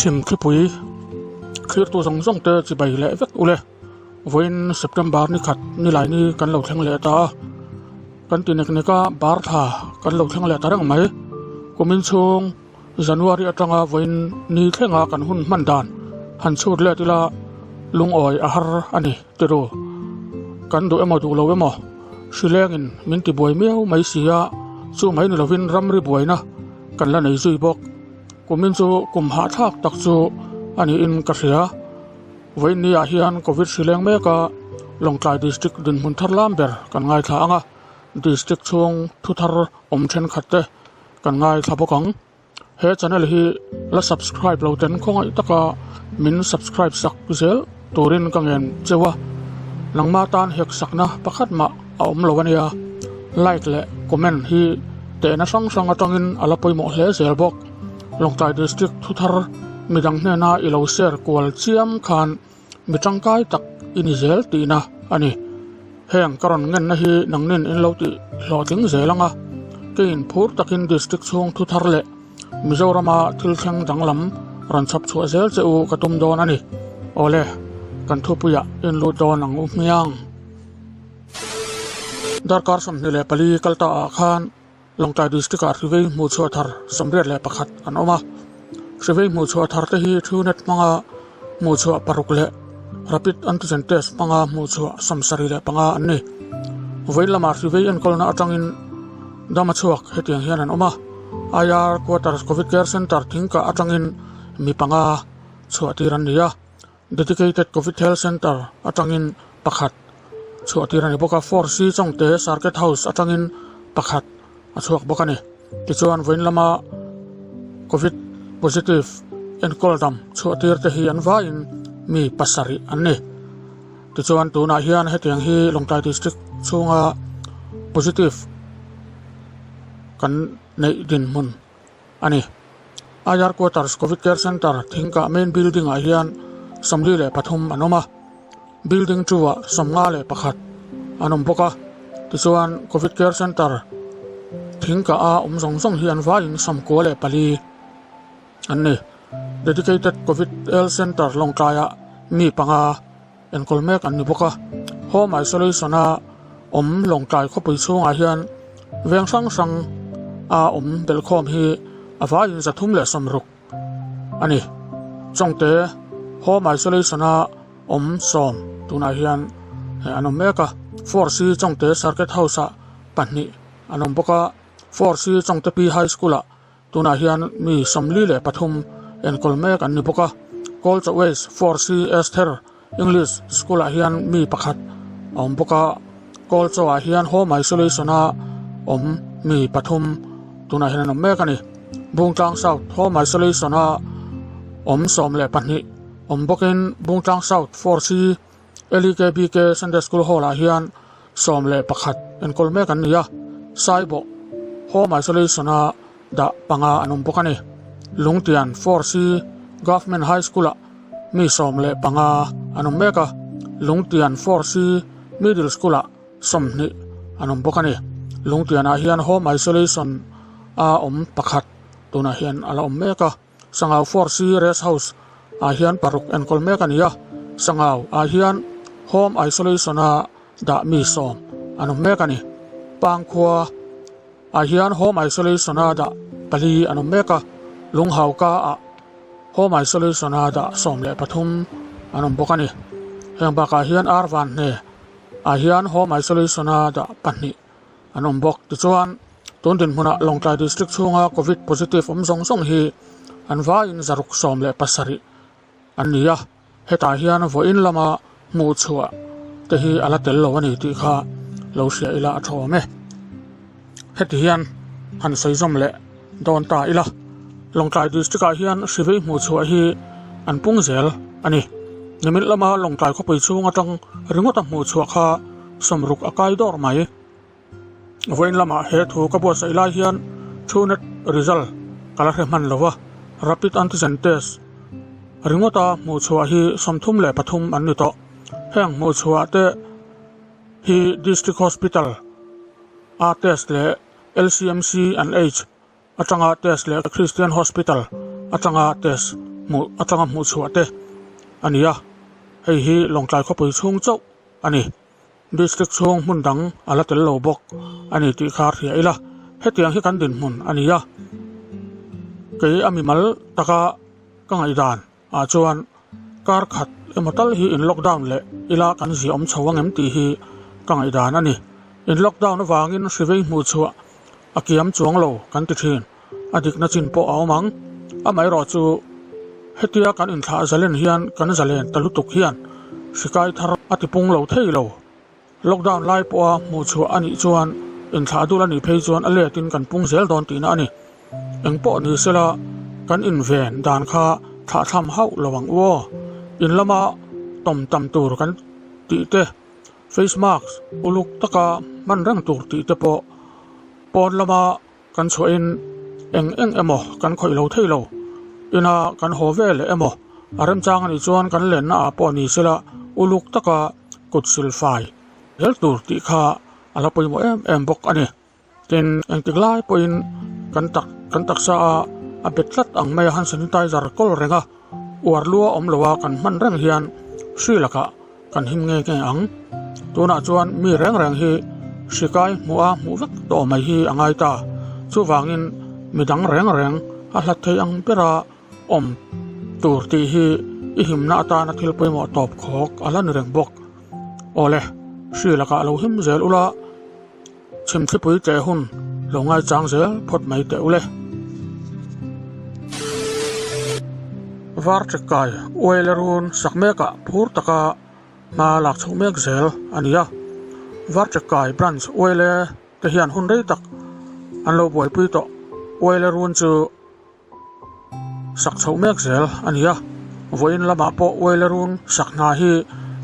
Chhim thlipui thlirtu zawng zawng te chibai leh vek ule. Vawiin September ni khat nilai ni kan lo thleng leh ta a, kan ti nek nek a bar thla kan lo thleng leh ta reng mai. Kumin chhung January atanga vawiin ni thlenga kan hun hman dan han chhut let ila lungawi a har a ni tiru. Kan duh emaw duh lo emaw hrilengin min ti buai miau mai si a, chu mai ni lovin ramri buaina kan la nei zui bawk. Kumin chu kum hahthlak tak chu a niin ka hria. Vawiin ah hian Covid hri leng mek a, Lawngtlai District dinhmun thar lam ber kan ngaithla ang a, District chhung thu thar awm thenkhat te kan ngaithla bawk ang. He channel hi la subscribe lo ten khawngaih taka min subscribe sak zel turin ka ngen cheu a, nangma tan hek sakna pakhat mah a awm lo a nia. Like leh comment hi tehna hrang hrang atangin a la pawimawh hle zel bawk. Lawngtlai District thuthar midang hnena i lo share kual chiam khan mi tangkai tak i ni zel tihna a ni. Heng ka rawn ngenna hi nangnin in lo tih hlawhtling zel ang a, keiin phur takin District chhung thuthar leh Mizorama thil thleng danglam rawn chhawp chhuah zel che u ka tum dawn a ni. Awle, kan thupuiah in lut dawn ang u hmiang. Darkar 24 kal ta ah khan Lawngtlai District-ah hrivei hmuhchhuah thar 81 an awm a. Hrivei hmuhchhuah thar te hi Truenat hmanga hmuhchhuah paruk leh Rapid Antigen Test hmanga hmuhchhuah 75 an ni. Vawiin lamah hrivei enkawlna atangin dam a chhuak hetiang hian an awm a. IR Quarters Covid Care Centre thingkah atangin mi panga chhuah tir an ni a. Dedicated Covid Health Centre atangin pakhat chhuah tir a ni bawk a, 4C Chawngte Circuit House atangin pakhat a chhuak bawk a ni. Tichuan vawiin lama Covid positive enkawl dam chhuah tir te hi an vaiin mi pasarih an ni. Tichuan tunah hian hetiang hi Lawngtlai District chhunga positive kan neih dinhmun a ni. IR Quarters Covid Care Centre Thingkah main building ah hian 43 an awm a, building 2 ah 51 an awm bawk a. Tichuan Covid Care Centre Thingkah a awm zawng zawng hi an vaiin 94 an ni. Dedicated Covid Health Centre Lawngtlai ah mi panga enkawl mek an ni bawk a. Home isolation a awm Lawngtlai khawpui chhungah hian veng hrang hrang a awm belhkhawm hi a vaiin 360 a ni. Chawngte home isolation a awm 10 tunah hian an awm mek a. 4C Chawngte Circuit House ah pahnih an awm bawk a. 4C Chawngte P High School ah Tunah hian mi 43 enkawl mek an ni bawk a, Kolcha West 4C Esther English School-ah hian mi pakhat a awm bawk a, Kolchaw-ah hian Home Isolation-a awm mi pathum tunah hian an awm mek a ni. Bungtlang South Home Isolation-a awm 12 awm bawkin Bungtlang South 4C LEKBK Sunday School Hall-ah hian 11 enkawl mek an ni a, Saibawh Home Isolation-a dah panga an awm bawk a ni. Lungtian 4C Government High School-ah mi 15 an awm mek a, Lungtian 4C Middle School-ah 20 an awm bawk a ni. Lungtianah hian Home Isolation-a awm pakhat tunah hian a la awm mek a. Sangau 4C Rest House ah hian paruk enkawl mek a ni a, Sangau ah hian Home Isolation a dah mi 10 an awm mek a ni. Pangkhua ah hian Home Isolation a dah pali an awm mek a, Lunghauka ah Home Isolation a dah 13 an awm bawk a ni. Heng bakah hian Arvanhne ah hian Home Isolation a dah pahnih an awm bawk. Tichuan, tun dinhmunah Lawngtlai District chhunga Covid positive awm zawng zawng hi an vaiin 617 an ni a, hetah hian vawiin lama hmuh chhuah te hi a la tel lo a ni tih kha lo hria ila a tha awm e. Heti hian han sawi zawm leh dawn ta ila, Lawngtlai District ah hian hrivei hmuh chhuah hi an pung zel a ni. Nimin lama Lawngtlai khawpui chhung atang ringawta hmuh chhuah kha 60 a kai dawr mai. Vawiin lamah he thu ka buatsaih lai hian Truenat result ka la hre hman lo va, Rapid Antigen Test ringawta hmuh chhuah hi 33 an ni tawh. Heng hmuh chhuah te hi District Hospital a test leh LCMC and H atanga test leh Christian Hospital atanga test hmuh atanga hmuh chhuah te a ni a, hei hi Lawngtlai khawpui chhung chauh a ni. District chhung hmun dang a la tel lo bawk a ni tih kha hria ila, hetiang hi kan dinhmun a ni a, kei a mimal taka ka ngaihdan ah chuan kar khat emaw tal hi in lockdown leh ila kan ziah awm chho angem tih hi ka ngaihdan a ni. In lockdown avangin hri vei hmuh chhuah a kiam chuang lo kan ti thin, a dikna chin pawh a awm ang. Amaherawh chu hetia kan inthlah zalen hian kan zalen ta lutuk hian hri kai thar a ti pung lo thei lo. Lockdown lai pawha hmuh chhuah a nih chuan inthlah dul a nih phei chuan a letin kan pung zel dawn tihna a ni. Eng pawh ni sela kan inven dan kha thlahthlam hauh lo ang u aw. In lama tawm tam tur kan tih te, face mask uluk taka hman reng tur tih te pawh pawn lama kan chhuahin eng eng emaw kan khawih lo thei lo. Ina kan haw ve leh emaw a remchang a nih chuan kan lenna ah pawh ni sela uluk taka kut silfai zel tur tih kha a la pawimawh em em bawk a ni. Tin, engtik lai pawhin kan tak kan taksa a a bet tlat ang mai a hand sanitizer kawl reng a, uar lua awm lo a kan hman reng hian hri lakah kan him nge nge ang. Tunah chuan mi reng reng hi hri kai hmuh a hmuh vek tawh mai hi a ngai ta. Chuvangin mi dang reng reng a hlat thei ang bera awm tur tih hi i himna atana thil pawimawh tawp khawk a la ni reng bawk. Awle, hri lakah lo him zel ula. Chhimthlipui tleh hun lo ngaichang zel phawt mai teh ule. Varṭikai uaile run sak mekah phur taka hma lak chhoh mek zel a ni a. Varṭikai branch uaile te hian hun rei tak an lo buaipui tawh. Uaile run chu Sak chhoh mek zel a ni a, vawiin lamah pawh Uaile run sak hna hi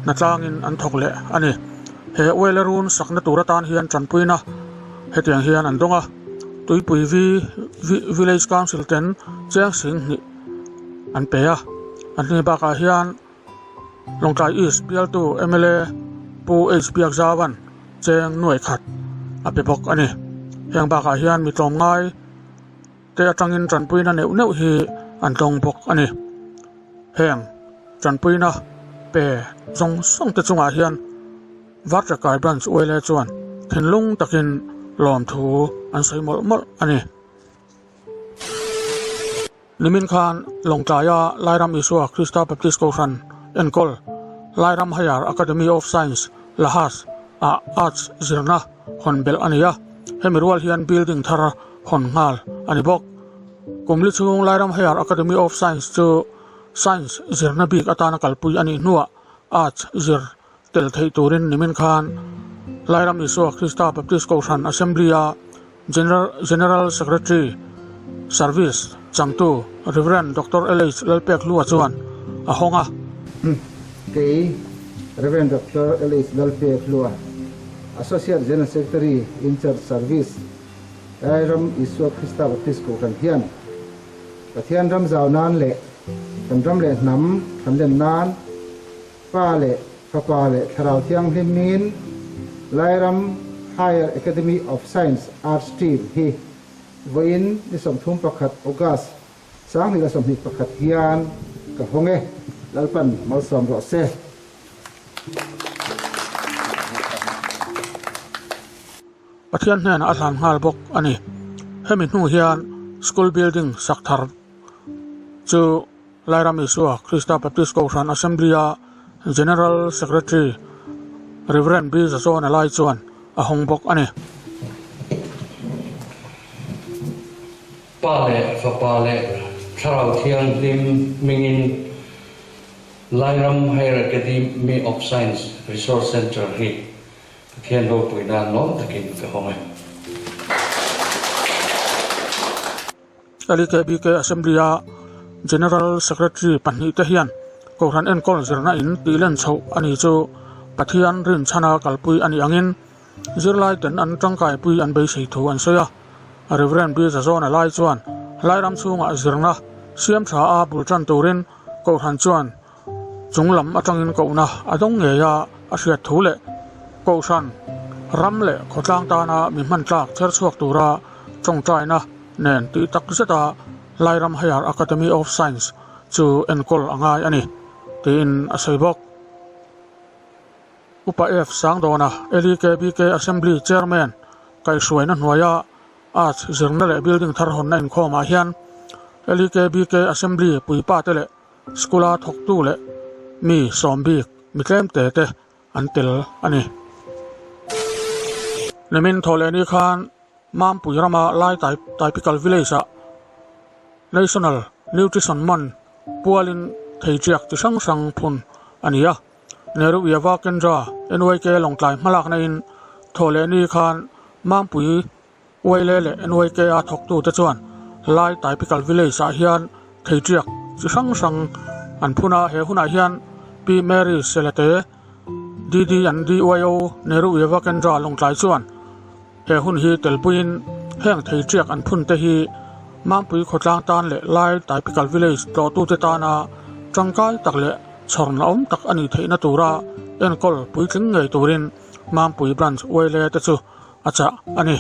hnatlangin an thawk leh a ni. He Uaile run sakna tur atan hian tanpuina hetiang hian an dawng a, Tuipui V Village Council ten cheng sing hnih an pe a, an hni bakah hian Lawngtlai East bialtu mla Pu H Biakzauan cheng nuai khat a pe bawk a ni. Heng bakah hian mi tlawmngai te atangin tanpuina neuh neuh hi an tawng bawk a ni. Heng tanpuina pe zawng zawng te chungah hian Varṭakai Branch Uaile chuan thinlung takin lawmthu an sawi mawlh mawlh a ni. Nimin khan Lawngtlaia Lairam Isua Krista Baptist Kohhran enkawl Lairam Higher Academy of Science, LAHAS, ah Arts zirna hawn belh a ni a, hemi rual hian building thar hawn nghal a ni bawk. Kum li chhung Lairam Higher Academy of Science chu Science zirna bik atana kalpui a nih hnuah Arts zir tel theih turin nimin khan Lairam Isua Krista Baptist Kohhran Assembly-a General Secretary Service changtu Rev. Doctor LH Lalpekhlua chuan a hawng a. Kei Rev. Doctor LH Lalpekhlua, Associate General Secretary in Church Service, Lairam Isua Krista Baptist Kohhran hian Pathian ram zau nan leh kan ram leh hnam thanlen nan Pa leh Fapa leh Thlarau Thianghlim hmingin Lairam Higher Academy of Science Arts Team hi vawiin ni 31 August 2021 hian ka hawng e, Lalpan malsawm rawh se. Pathian hnenah a hlan nghal bawk a ni. Hemi hnu hian School building sak thar chu Lairam Isua Krista Baptist Kohhran Assembly-a General Secretary Rev. B. Zazawna lai chuan a hawng bawk a ni. Pa leh Fapa leh Thlarau Thianghlim hmingin Lairam Higher Academy of Science Resource Centre hi Pathian ropui nan lawm takin ka hawng e. LKBK Assembly-a General Secretary pahnihte hian Kohhran enkawl zirna in tih len chhoh a ni chu Pathian rinchhana kalpui a nih angin zirlaiten an tangkaipui an beisei thu an sawi a. Rev. B. Zazawna lai chuan Lairam chhungah zirna siam tha a bul tan turin Kohhran chuan chung lam atangin kohna a dawng ngei a, a hriat thu leh Kohhran ram leh khawtlang tana mi hman tlak chher chhuak tura tawngtaina nen tih tak zeta Lairam Higher Academy of Science chu enkawl a ngai a ni, tiin a sawi bawk. Upa F Sangdawna, LEKBK Assembly Chairman kaihhruaina hnuaia Arts zirna leh building thar hawnna inkhawmah hian LEKBK Assembly puipate leh School-a thawktu leh mi sawm bik mi tlemte te an tel a ni. Nimin thawhlehni khan Mampui rama Lai Typical Village-ah National Nutrition Month pualin theiṭiak chi hrang hrang phun a ni a. Nehru Yuva Kendra, NYK, Lawngtlai hmalakna in thawhlehni khan Mampui Uaile leh NYK-a thawktute chuan Lai Typical Village-ah hian theiṭiak chi hrang hrang an phun a, he hunah hian Pi Mary Selete, DD and DYO Nehru Yuva Kendra Lawngtlai chuan he hun hi telpuiin heng theiṭiak an phun te hi Mampui khawtlang tan leh Lai Typical Village tlawhtute tana tangkai tak leh chhawrna awm tak a nih theihna tura enkawl puitling ngei turin Mampui Branch Uaile te chu a chah a ni.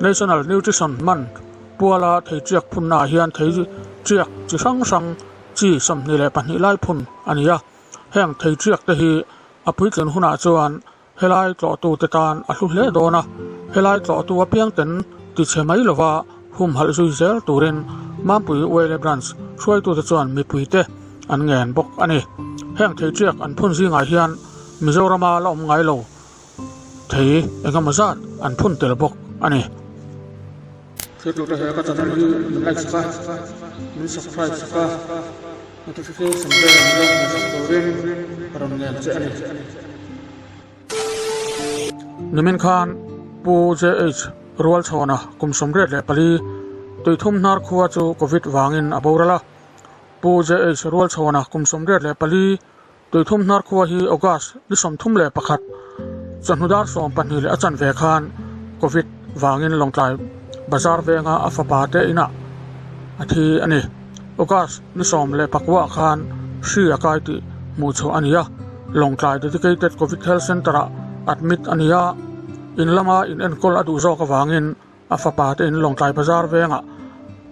National Nutrition Month puala theiṭiak phunnaah hian theiṭiak chi hrang hrang chi 22 lai phun a ni a. Heng theiṭiak te hi a puitlin hunah chuan helai tlawhtute tan a hlu hle dawn a, helai tlawhtu apiang ten tichhe mai lova humhalh zui zel turin Mampui Uaile Branch hruaitute chuan mipuite an ngen bawk a ni. Heng theiṭiak an phun zingah hian Mizorama la awm ngai lo Thei engemaw zat an phun tel bawk a ni. Thiltute he ka channel hi min like sak a, min subscribe sak a, notification bell min lo hmuh sak turin ka rawn ngen che a ni. Nimin khan Pu JH Rualchhawna kum 84 tuithum hnar khua chu Covid vangin a boral a. Pu JH Rualchhawna kum 84 Tuithum hnar khua hi August ni 31 chawhnu dar 12 leh a chanve khan Covid vangin Lawngtlai Bazar venga a fapa te inah a thi a ni. August ni 19 ah khan hri a kai tih hmuh chhuah a ni a, Lawngtlai Dedicated Covid Health Centre-ah admit a ni a, in lama in enkawl a duh zawk avangin A fapa te in Lawngtlai Bazar vengah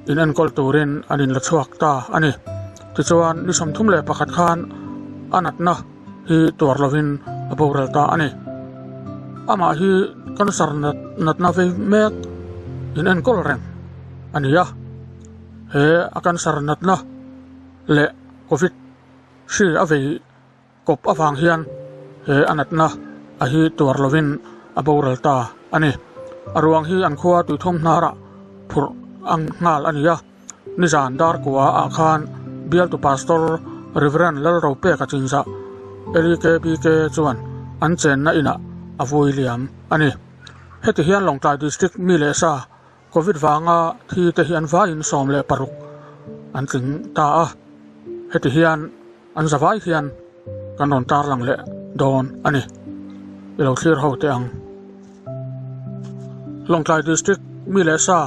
in enkawl turin an inla chhuak ta a ni. Tichuan ni 31 khan a natna hi tuar lovin a boral ta a ni. Amah hi cancer natna vei mek in enkawl reng a ni a. He a cancer natna leh Covid hri a vei Kawp avang hian he a natna a hi tuar lovin a boral ta a ni. A ruang hi an khua tuithawm hnarah phurh ang nghal a ni a. Nizan dar kua ah khan bialtu Pastor Reverend Lalropeka Chinzah, LEKBK, chuan an chenna inah a vui liam a ni. Heti hian Lawngtlai District mi leh sa Covid vanga thi te hi an vaiin 16 an tling ta a. Heti hian An zavai hian kan rawn tarlang leh dawn a ni. I lo thlir ho teh ang. Lawngtlai District mi leh sa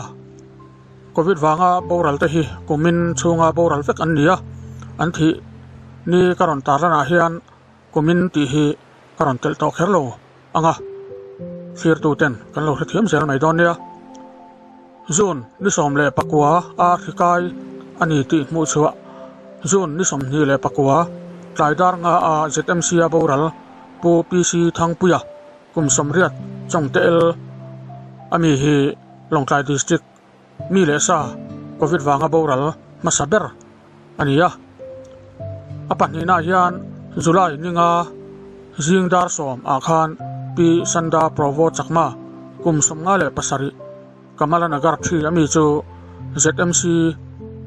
Covid vanga boral te hi kumin chhunga boral vek an ni a, an thih ni ka rawn tarlanah hian kumin tih hi ka rawn telh tawh kher lo ang a, thlirtu ten kan lo hrethiam zel mai dawn nia. June ni 19 a hri kai a ni tih hmuh chhuah June ni 29 tlai dar nga a ZMC a boral Pu PC Thangpuia kum 80 Chawngte el a mi hi Lawngtlai District mi leh sa Covid vanga boral hmasa ber a ni a. A pahnihnaah hian July ni nga zing dar 10 ah khan Pi Sanda Provo Chakma kum 57 Kamala Nagar thi a mi chu ZMC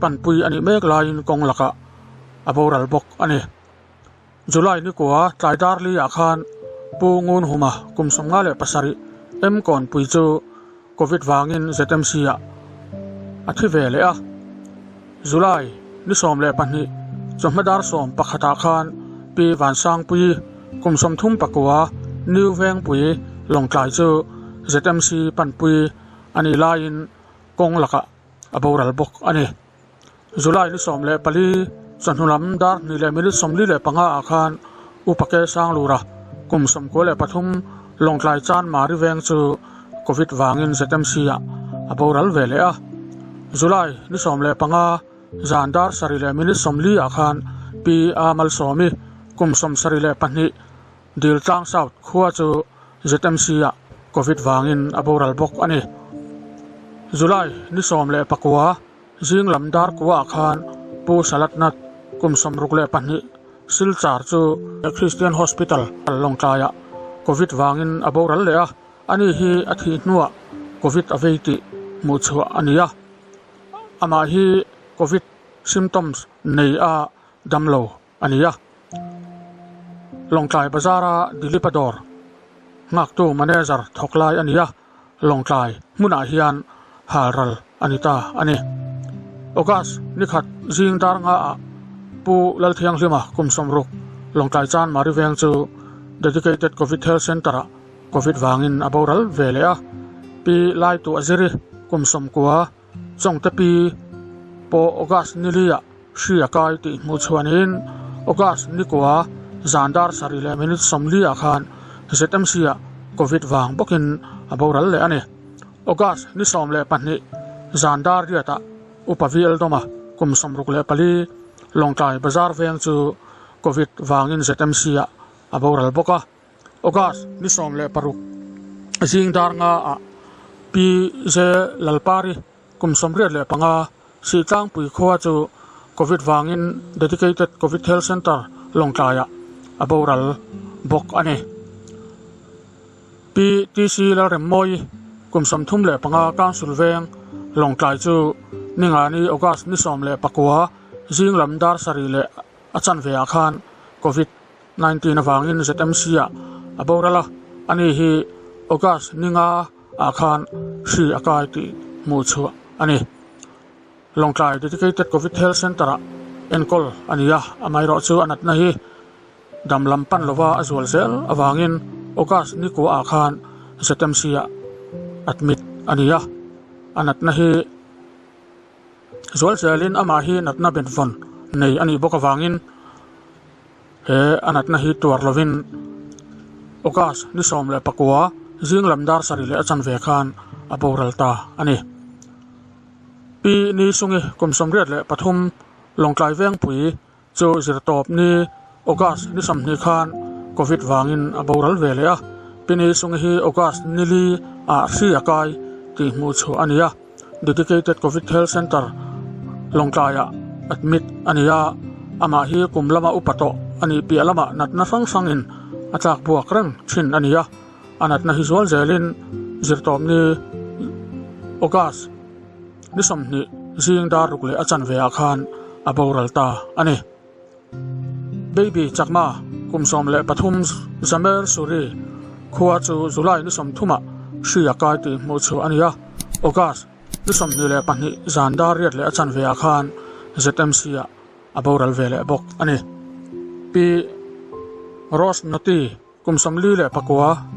panpui a nih mek laiin kawng lakah a boral bawk a ni. July ni kua tlai dar li ah khan Pu Ngun Huma kum 57 M Kawnpui chu Covid vangin ZMC ah a thi ve leh a. July ni 12 chawhma dar 11 ah khan Pi Vansangpui kum 39 New Vengpui Lawngtlai chu ZMC panpui a nih laiin kawng lakah a boral bawk a ni. July ni 14 chawhnu lam dar 2 leh minute 45 ah khan Upa Ke Sanglura kum 93 Lawngtlai Chan Mari Veng chu Covid vangin ZMC ah a boral ve leh a. July ni 15. zan dar sarih leh minute 40 ah khan Pi A Malsawmi kum 72 Diltlang South khua chu ZMC ah Covid vangin a boral bawk a ni. July ni 19 zing lam dar kua ah khan Pu Salatnath kum 62 Silchar chu Christian Hospital Lawngtlai ah Covid vangin a boral leh a, ani hi a thih hnuah Covid a vei tih hmuh chhuah a ni a. Amah hi Covid symptoms nei a damlo a ni a. Lawngtlai Bazar-a Dilip-a dawr nghaktu manager thawk lai a ni a, Lawngtlai hmunah hian halral a ni ta a ni. August ni khat zing dar ngaah Pu Lalthianghlima kum 60 Lawngtlai Chanmari veng chu Dedicated Covid Health Centre-ah Covid vangin a boral ve leh a, Pi Laitu Aziri kum 90 Chawngte pi pawh August ni liah hri a kai tih hmuh chhuah niin August ni kua zan dar sarih leh minute 40 ah khan ZMC ah Covid vang bawkin a boral leh a ni. August ni 12 zan dar riatah Upa VL Dawma kum 64 Lawngtlai Bazar veng chu Covid vangin ZMC ah a boral bawk a. August ni 16 zing dar nga ah Pi Ze Lalpari kum 85 Sihtlangpui khua chu Covid vangin Dedicated Covid Health Centre Lawngtlai ah a boral bawk a ni. Pi TC Lalremmawi kum 35 Council veng Lawngtlai chu ningani August ni 19 zing lam dar sarih leh a chanve ah khan Covid 19 avangin ZMC ah a boral a, ani hi August ni nga ah khan hri a kai tih hmuh chhuah a ni. Lawngtlai Dedicated Covid Health Centre ah enkawl a ni a, amaherawh chu a natna hi dam lam pan lova a zual zel avangin August ni kua ah khan ZMC ah admit a ni a, a natna hi zual zelin amah hi natna benvawn nei a nih bawk avangin He a natna hi tuar lovin August ni 19 zing lam dar sarih leh a chanve khan a boral ta a ni. Pi Ni Sungi kum 83 Lawngtlai Vengpui chu zirtawp ni August ni 20 khan Covid vangin a boral ve leh a. Pi Ni Sungi hi August ni li ah hri a kai tih hmuh chhuah a ni a. Dedicated Covid Health Centre Lawngtlai ah admit a ni a, amah hi kum lama upa tawh a nih piah lamah natna hrang hrangin a tlak buak reng thin a ni a, a natna hi zual zelin zirtawpni August ni 20 zing dar ruk leh a chanve ah khan a boral ta a ni. Baby Chakma kum 13 Zamer Suri khua chu July ni 30 ah hri a kai tih hmuh chhuah a ni a, August ni 22 zan dar riat leh a chanve ah khan ZMC ah a boral ve leh bawk a ni. Pi Rose Noti Kum 49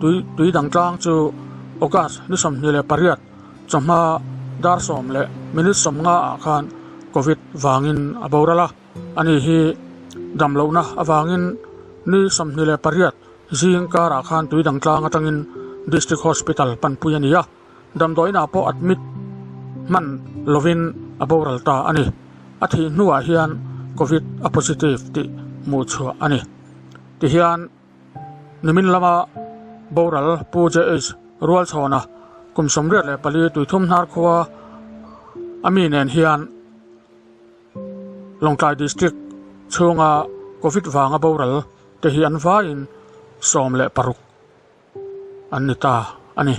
tui tui dang tlang chu August ni 28 chawhma dar 10 leh minute 50 ah khan Covid vangin a boral a, ani hi damlohna avangin ni 28 zing karah khan tui dang tlang atangin District Hospital panpui a ni a, damdawiinah pawh admit hman lovin a boral ta a ni. A thih hnuah hian Covid a positive tih hmuh chhuah a ni. Tihian nimin lama boral Pu JH Rualchhawna kum 84 tuithum hnar khua a mi nen hian Lawngtlai District chhunga Covid vanga boral te hi an vaiin 16 an ni ta a ni.